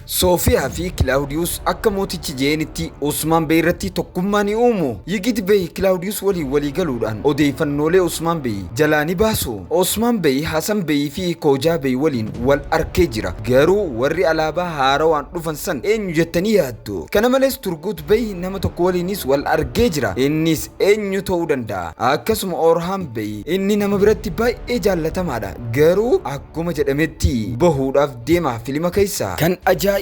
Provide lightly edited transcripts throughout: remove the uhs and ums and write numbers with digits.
Soofiyaa fi Kilaawudiyus akka mootichi jeenitti Usmaan Bey irratti tokkummaa ni uumu. Yigit Bey Kilaawudiyus waliin walii galuudhaan odeeffannoolee Usmaan Bey jalaa ni baasu. Osmaan Bey Hasan Bey fi Koojaa Bey waliin wal arkee jira. Garuu warri alaabaa haarawaan dhufan san eenyu jettanii yaaddu? Kana malees Turgut Bey nama tokko waliinis wal argee jira. Innis eenyu ta'uu danda'a? Akkasuma Orhaan Bey inni nama biratti baay'ee jaallatamaadha. Garuu akkuma jedhametti bahuudhaaf deema filima keessa. Kan ajaa'ibaa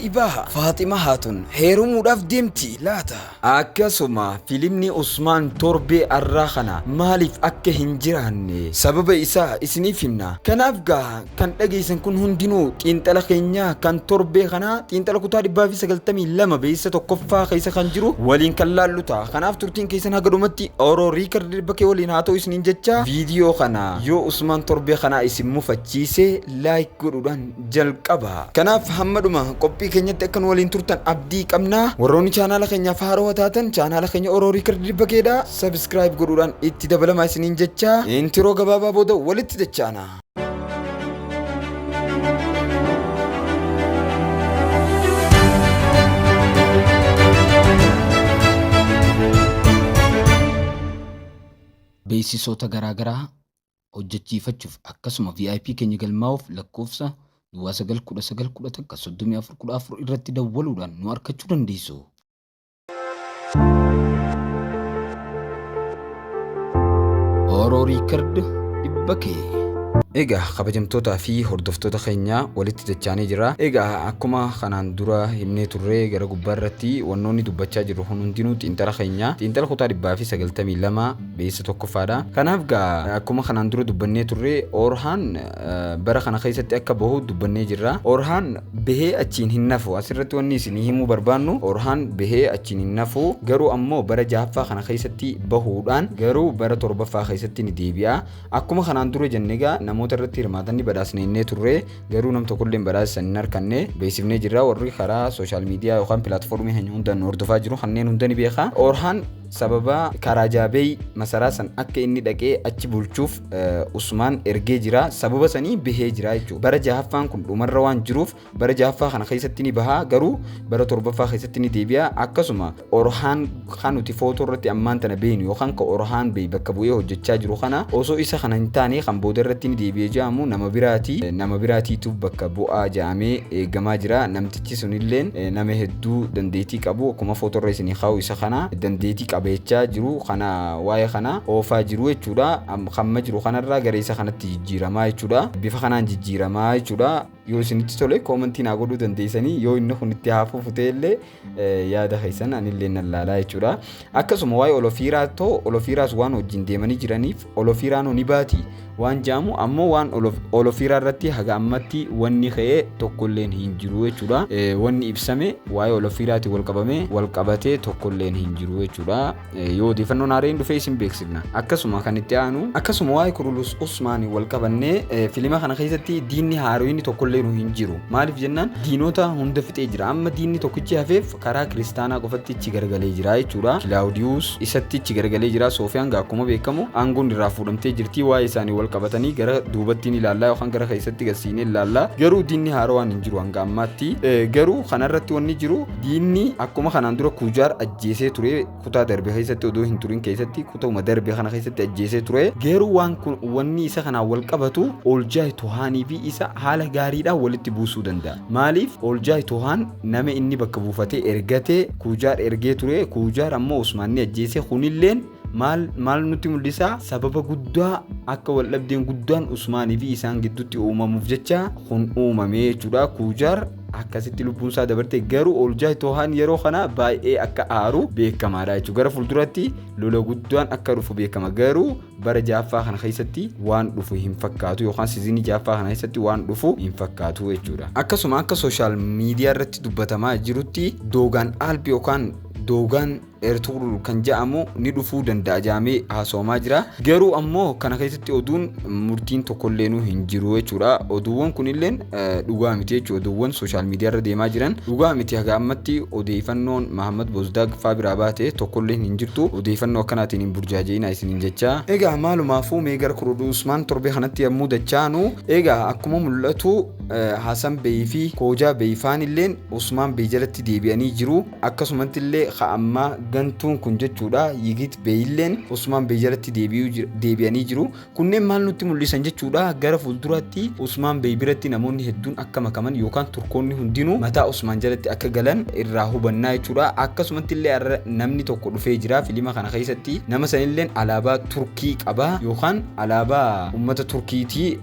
Faaxima Haatun heerumuudhaaf deemti laata? Akkasuma filimni Usmaan torbee arraa kana maaliif akka hin jiraanne sababa isaa isiniif himna. Kanaaf gaa kan dhageessan kun hundinuu xiinxala keenyaa kan torbee kanaa xiinxala kutaa 192 beeksisa tokkoffaa keessa kan jiru waliin kan laallu ta'a. Kanaaf turtiin keessan haga dhumatti Oro Record dhibba kee waliin haa ta'u isiniin jecha, viidiyoo kana yoo Usmaan torbee kanaa isin mufachiise like godhuudhaan jalqaba. Kanaaf hamma dhuma qophii keenyatti akka nu waliin turtan abdii qabna. Warroonni chaanaala keenyaaf haarawaa taatan chaanaala keenya Oro Record dhibba keedha. Subscribe godhuudhaan itti dabalamaa isiniin jecha, intiroo gabaabaa booda walitti dachaana. Beeksisoota garaagaraa hojjechiifachuuf akkasuma VIP keenya galmaa'uuf lakkoofsa duwwaa 9 19 11 34 14 irratti dawwaluudhaan nu argachuu dandeessu. Oro Record dhibba kee. Egaa kabajamtootaa fi hordoftoota keenya, walitti dachaanii jira. Egaa akkuma kanaan dura himnee turre, gara gubbaa irratti wannoonni dubbachaa jirru kun hundinuu xiinxala keenya xiinxala kutaa 192 beeksisa tokkoffaadha. Kanaaf gaa akkuma kanaan dura dubbannee turre, Orhaan bara kana keessatti akka bahu dubbannee jirra. Orhaan bahee achiin hin nafu. Asirratti wanni isinii himuu barbaannu, Orhaan bahee achiin hin nafu. Garuu ammoo bara jahaffaa kana keessatti bahuudhaan garuu bara torbaffaa keessatti ni deebi'a. Akkuma kanaan dura jenne egaa namoota irratti hirmaatan ni badhaasne jennee turre, garuu nam tokkollee badhaasa san hin harkanne beeksifnee jirra. Warri karaa social media yookaan pilaatfoormii keenya hundaan nu hordofaa jiru kanneen hunda ni beeka. Orhaan sababa Karaajaabey masaraa san akka inni dhaqee achi bulchuuf Usmaan ergee jira. Sababa sanii bahee jira jechuudha. Bara jahaffaan kun dhumarra waan jiruuf bara jahaffaa kana keessatti ni baha, garuu bara torbaffaa keessatti ni deebi'a. Akkasuma Orhaan kan nuti footoo irratti ammaan tana beeknu yookaan ka Orhaan bee bakka bu'ee hojjechaa jiru kana osoo isa kana hin taane, kan booda irratti ni deebi'ee jedhamu nama biraati. Nama biraatiitu bakka bu'aa jedhamee eegamaa jira. Namtichi sunilleen nama hedduu dandeettii qabu, akkuma footoo irra isinii kaa'u isa kana dandeettii qabeechaa jiru kana waa'ee kana oofaa jiru jechuudha. Kamma jiru kanarraa gara isa kanatti jijjiiramaa jechuudha. Bifa kanaan jijjiiramaa jechuudha. Yoo isinitti tole koomantii naa godhuu dandeessanii, yoo inni kun itti haa fufu ta'e illee yaada keessan anillee nan laalaa jechuudha. Akkasuma waa'ee Olofiiraa too, Olofiiraas waan wajjin deemanii jiraniif Olofiiraanoo ni baati waan jedhamu ammoo waan Olofiiraa irratti haga ammatti wanni ka'e tokkolleen hin jiru jechuudha. Wanni ibsame waa'ee Olofiiraatiin wal qabame wal qabatee tokkolleen hin jiru jechuudha. Yoo odeeffannoon haareen dhufee isin beeksifna. Akkasuma kan itti aanu, akkasuma waa'ee Kurulus Usmaanii wal qabannee, filima kana keessatti diinni haaroyni tokkollee nu hin jiru. Maaliif jennaan diinota hunda fixee jira. Amma diinni tokkichi hafeef karaa kiristaanaa qofatti ichi garagalee jira jechuudha. Kilaawudiyuus isatti ichi garagalee jira. Soofiyaan gaa akkuma beekamu aangoon irraa fuudhamtee jirti. Waa'ee isaanii wal qabatanii gara duubatti ni ilaalla yookaan gara keessatti gasiinee ilaalla. Garuu diinni haarowaan hin jiru hanga ammaatti. Garuu kanarratti wanni jiru, diinni akkuma kanaan dura Kujaar ajjeesee ture, kutaa darbe keessatti odoo hin turin keessatti kutuma darbe kana keessatti ajjeesee ture. Garuu waan kun wanni isa kanaan wal qabatu Oljaay Tohaanii fi isa haala gaariidhaan walitti buusuu danda'a. Maaliif Oljaay Tohaan nama inni bakka buufatee ergate Kujaar ergee ture, Kujaar ammoo Usmaan ni ajjeese. Kunilleen maal maal nutti mul'isa? Sababa guddaa akka waldhabdeen guddaan Usmaanii fi isaan gidduutti uumamuuf jecha kun uumame jechuudha. Kujaar akkasitti lubbuun isaa dabarte, garuu Oljaay Tohaan yeroo kana baay'ee akka aaru beekamaadha jechuudha. Gara fuulduratti lola guddaan akka dhufu beekama. Garuu bara jaaffaa kana keessatti waan dhufu hin fakkaatu yookaan siizinii jaaffaa kana keessatti waan dhufu hin fakkaatu jechuudha. Akkasuma akka social media irratti dubbatamaa jirutti Doogaan Alpi yookaan Doogaan Ertugrul kan jedhamu ni dhufuu danda'a jedhamee haasawamaa jira. Garuu ammoo kana keessatti oduun murtiin tokkollee hin jiru jechuudha. Oduuwwan kunilleen dhugaa miti jechuudha. Oduuwwan sooshaal miidiyaa irra deemaa jiran dhugaa miti. Haga ammatti odeeffannoon Mahammad Bozdaag faa biraa baate tokkolleen hin jirtu. Odeeffannoo akkanaatiin hin burjaaja'inaa isiniin jecha. Egaa maalumaafuu mee gara Kuruduu Usmaan torbee kanatti yommuu dachaanu, egaa akkuma mul'atu Hasan Bey fi Koojaa Bey faan illeen Usmaan Bey jalatti deebi'anii jiru. Akkasumatti illee ammaa gantuun kun jechuudha Yigit Bey illeen Usmaan Bey jalatti deebi'anii jiru. Kunneen maal nutti mul'isan jechuudha, gara fuulduraatti Usmaan Bey biratti namoonni hedduun akka makaman yookaan Turkoonni hundinuu mataa Usmaan jalatti akka galan irraa hubannaa jechuudha. Akkasumatti illee namni tokko dhufee jira filima kana keessatti. Nama sanilleen alaabaa Turkii qaba yookaan alaabaa uummata Turkiiti.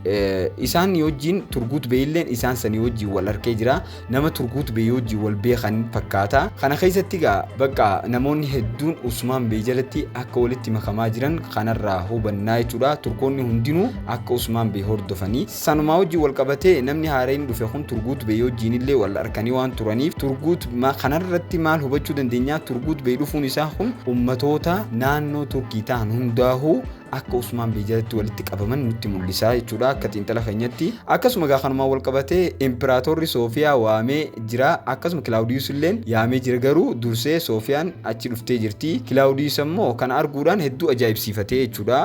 Isaan wajjin Turguut Bey illeen isaan sanii wajjin wal arkee jira. Nama Turguut Bey wajjin wal beekan fakkaata. Kana keessatti egaa bakka namoonni hedduun Usmaan Bey jalatti akka walitti makamaa jiran kanarraa hubannaa jechuudha. Turkoonni hundinuu akka Usmaan Bey hordofanii. Sanumaa wajjin wal qabatee namni haareen dhufe kun Turguut Bey wajjin illee wal arkanii waan turaniif Turguut kanarratti maal hubachuu dandeenya? Turguut Bey dhufuun isaa kun ummatoota naannoo Turkii ta'an hundaa'uu akka Usmaan Bey jalatti walitti qabaman nutti mul'isa jechuudha akka xiinxala keenyatti. Akkasuma egaa kanumaan wal qabatee Imperaatorri Soofiyaa waamee jira. Akkasuma Kilaawudiyus illeen yaamee jira, garuu dursee Soofiyaan achi dhuftee jirti. Kilaawudiyus ammoo kana arguudhaan hedduu ajaa'ibsiifatee jechuudha.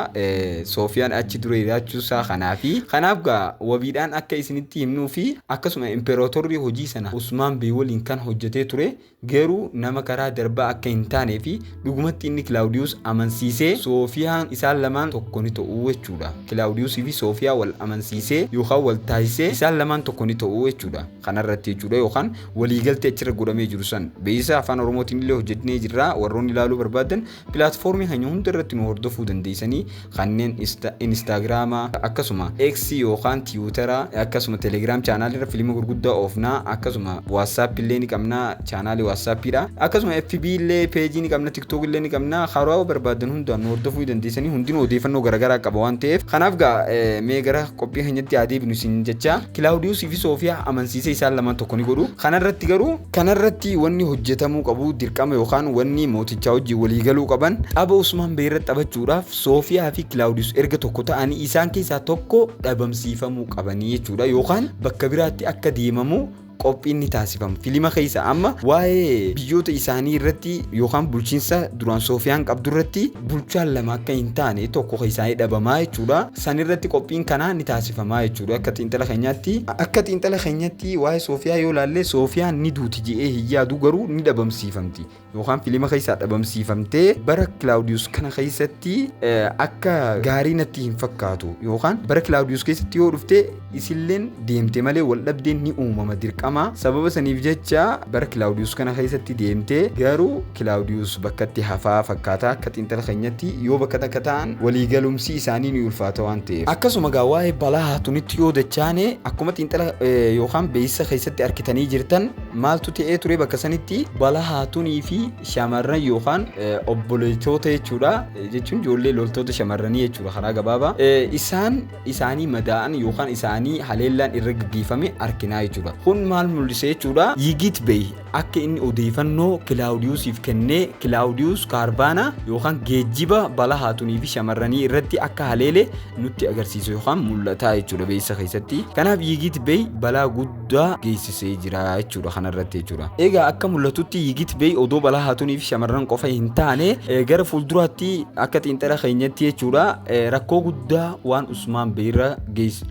Soofiyaan achi dura jiraachuusaa kanaafi. Kanaaf gaa wabiidhaan akka isinitti himnuu fi akkasuma Imperaatorri hojii sana Usmaan Bey waliin kan hojjetee ture garuu nama karaa darbaa akka hin taanee fi dhugumatti inni Kilaawudiyus amansiisee Soofiyaan isaan lamaan tokko ni ta'uu jechuudha. Kilaawudiyusii fi Soofiyaa wal amansiisee yookaan wal taasisee isaan lamaan tokko ni ta'uu jechuudha. Kanarratti jechuudha yookaan waliigaltee achirra godhamee jiru san beeksisa afaan Oromootiin illee hojjennee jirra. Warroonni ilaaluu barbaadan pilaatfoormii keenya hunda irratti nu hordofuu dandeessanii, kanneen Instaagiraamaa, akkasuma X yookaan Tiwutara, akkasuma Telegiraam chaanaalii irra fiilma gurguddaa oofnaa, akkasuma WhatsApp illee ni qabna, chaanaalii WhatsAppiidha, akkasuma FB illee peejii ni qabna, TikTok illee ni qabna. Karaa barbaadan hundaan nu hordofuu dandeessanii, hundinuu odeeffannoo garaagaraa qaba waan ta'eef. Kanaaf gaa mee gara qophii keenyatti haa deebinu isin jecha. Kilaawudiyusii fi Soofiyaa amansiisee isaan lamaan tokko ni godhu. Kanarratti garuu kanarratti wanni hojjetamuu qabu dirqama yookaan wanni mootichaa wajjin waliigaluu qaban, tapha Usmaan Bey irratti taphachuudhaaf Soofiyaa fi Kilaawudiyus erga tokko ta'anii isaan keessaa tokko dhabamsiifamuu qabanii jechuudha, yookaan bakka biraatti akka deemamu qophiin ni taasifama. Filima keessa amma waa'ee biyyoota isaanii irratti yookaan bulchiinsa duraan Soofiyaan qabdu irratti bulchaan lama akka hin taane tokko isaanii dhabamaa jechuudha. San irratti qophiin kanaa ni taasifamaa jechuudha. Akka xiinxala keenyaatti akka xiinxala keenyatti waa'ee Soofiyaa yoo ilaalle, Soofiyaan ni duuti je'ee hin yaadu, garuu ni dhabamsiifamti. Yookaan filima keessaa dhabamsiifamtee bara Kilaawudiyus kana keessatti akka gaarii natti hin fakkaatu, yookaan bara Kilaawudiyus keessatti yoo dhufte isilleen deemte malee wal dhabdeen ni uumama dirqama. Sababa saniif jecha bara Kilaawudiyus kana keessatti deemte, garuu Kilaawudiyus bakkatti hafaa fakkaata akka xiinxala keenyatti, yoo bakka takka ta'an waliigalumsi isaanii ni ulfaata waan ta'eef. Akkasuma gaa waa'ee balaa haatunitti yoo dachaane, akkuma xiinxala yookaan beeksisa keessatti argitanii jirtan, maaltu ta'ee ture bakka sanitti? Balaa haatunii fi shamarran yookaan obboleettoota jechuudha, jechuun ijoollee loltoota shamarranii jechuudha karaa gabaabaa, isaan isaanii madaa'an yookaan isaanii haleellaan irra gaggeeffame arginaa jechuudha. Kun maal mul'isa jechuudha? Yigit Bey akka inni odeeffannoo Kilaawudiyusiif kennee Kilaawudiyus kaarbaana yookaan geejjiba balaa haatunii fi shamarranii irratti akka haleele nutti agarsiisu yookaan mul'ata jechuudha beeksisa keessatti. Kanaaf Yigit Bey balaa guddaa geessisee jira jechuudha kanarratti jechuudha. Egaa akka mul'atutti Yigit Bey odoo balaa haatunii fi shamarran qofa hin taane, gara fuulduraatti akka xiinxala keenyatti jechuudha, rakkoo guddaa waan Usmaan Bey irra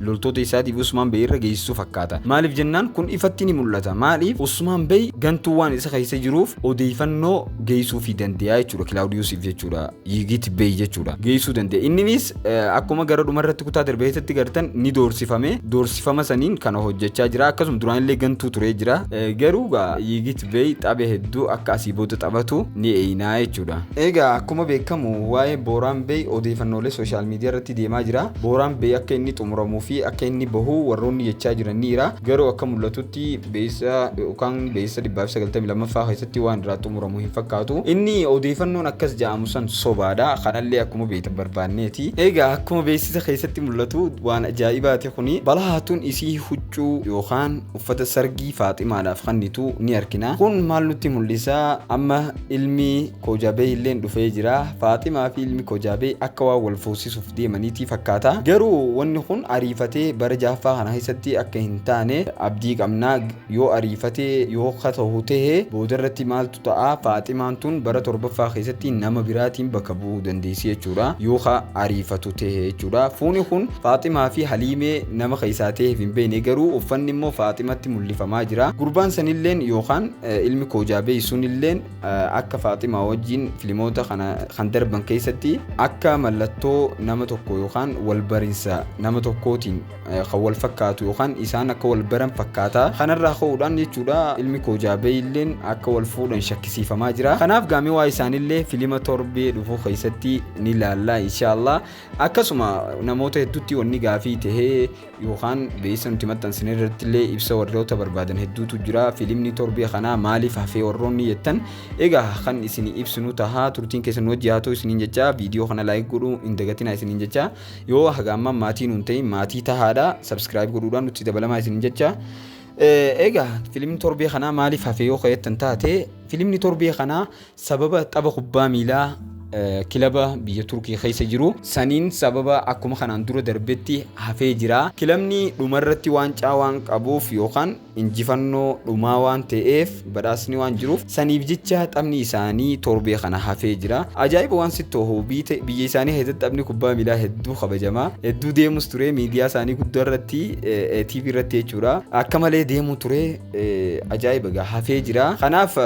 loltoota isaatiif Usmaan Bey irra geessisu fakkaata. Maaliif jennaan kun ifatti ni mul'ata. Maaliif? Usmaan Bey gantuu waan isa keessa jiruuf odeeffannoo geessuu fi danda'a jechuudha Kilaawudiyusiif jechuudha. Yigit Bey jechuudha. Geessuu danda'a. Inninis akkuma gara dhumarratti kutaa darbe keessatti gartan ni doorsifame. Doorsifama saniin kana hojjechaa jira. Akkasuma duraan illee gantuu turee jira. Garuu Yigit Bey tapha hedduu akka asii booda taphatu ni eeynaa jechuudha. Egaa akkuma beekamu waa'ee Booraan Bey odeeffannoolee sooshaal miidiyaa irratti deemaa jira. Booraan Bey akka inni xumuramuu fi akka inni bahu warroonni jechaa jiran ni jira. Garuu akka mul'atutti beeksisa yookaan beeksisa 292ffaa keessatti waan irraa xumuramu hin fakkaatu. Inni odeeffannoon akkas ja'amu san sobaadha. Kanallee akkuma beektan barbaanneeti. Egaa akkuma beeksisa keessatti mul'atu waan ajaa'ibaati kuni Balhaatuun isii huccuu yookaan uffata sargii Faaximaadhaaf kennitu ni argina. Kun maal nutti mul'isa? Amma ilmi Kojaabee illeen dhufee jira. Faaximaa fi ilmi Kojaabee akka waan wal fuusisuuf deemaniiti fakkaata. Garuu wanni kun ariifatee bara jahaffaa kana keessatti akka hin taane abdii qabna. Yoo ariifatee yoo ta'u ta'e boodarratti maaltu ta'a? Faaximaan tun bara torbaffaa keessatti nama biraatiin bakka bu'uu dandeessi jechuudha. Yoo ka ariifatu ta'e jechuudha. Fuuni kun Faaximaa fi Haliimee nama keessaa ta'eef hin beekne garuu uffanni immoo Faaximatti mul'ifamaa jira. Gurbaan sanilleen yookaan ilmi Kojaabee sunilleen akka Faaximaa wajjin filimoota kana kan darban keessatti akka mallattoo nama tokko yookaan wal barinsa nama tokkootiin kan wal fakkaatu yookaan isaan akka wal baran fakkaata. Kanarraa ka'uudhaan jechuudha ilmi Kojaabee illeen akka wal fuudhan shakkisiifamaa jira. Kanaaf gaamee waa isaanillee filima torbee dhufuu keessatti ni ilaalla inshaallah. Akkasuma namoota hedduutti wanni gaafii tahee yookaan beeksisa nuti maxxansine irratti illee ibsa warroota barbaadan hedduutu jira. Filimni torbee kanaa maaliif hafee warroonni jettan egaa kan isin ibsinu tahaa turtiin keessan wajji haa ta'u isiniin jecha viidiyoo kana like godhuu hin dagatinaa isiniin jecha yoo haga ammaa maatii nuun ta'in maatii tahaadha subscribe godhuudhaan nutti dabalamaa isiniin jecha. Egaa filimni torbee kanaa maaliif hafe yoo jettan taate filimni torbee kanaa sababa tapha kubbaa miilaa kilaba biyya Turkii keessa jiru saniin sababa akkuma kanaan dura darbetti hafee jira. Kilabni dhumarratti waancaa waan qabuuf yookaan injifannoo dhumaa waan ta'eef badhaasni waan jiruuf saniif jecha taphni isaanii torbee kana hafee jira. Ajaa'iba waan sitti ho'u biyya isaanii keessatti taphni kubbaa miilaa hedduu kabajama. Hedduu deemus ture miidiyaa isaanii guddoo irratti TV irratti jechuudha. Akka malee deemu ture ajaa'iba gaa hafee jira. Kanaaf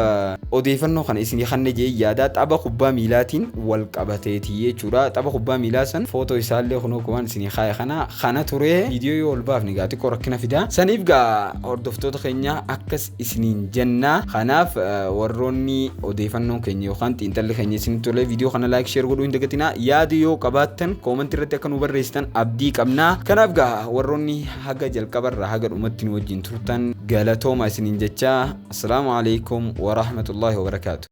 odeeffannoo kana isinii kanne jee yaada tapha kubbaa miilaatiin wal qabateeti jechuudha. Tapha kubbaa miilaa san footoo isaallee kunoo kumaan isinii kaaya kana ture viidiyoo yoo ol baafne gaa xiqqoo rakkina fida. Saniif gaa hordoftoota keenya akkas isiniin jenna. Kanaaf warroonni odeeffannoon keenya yookaan xiinxalli keenya isinitti tolee viidiyoo kana like share godhuu hin dagatinaa. Yaada yoo qabaattan koomantii irratti akka nu barreessitan abdii qabna. Kanaaf gaa warroonni haga jalqabarraa haga dhumatti nu wajjin turtan galatooma isiniin jecha. Assalaamu alaikum wa rahmatullahi wa barakaatu.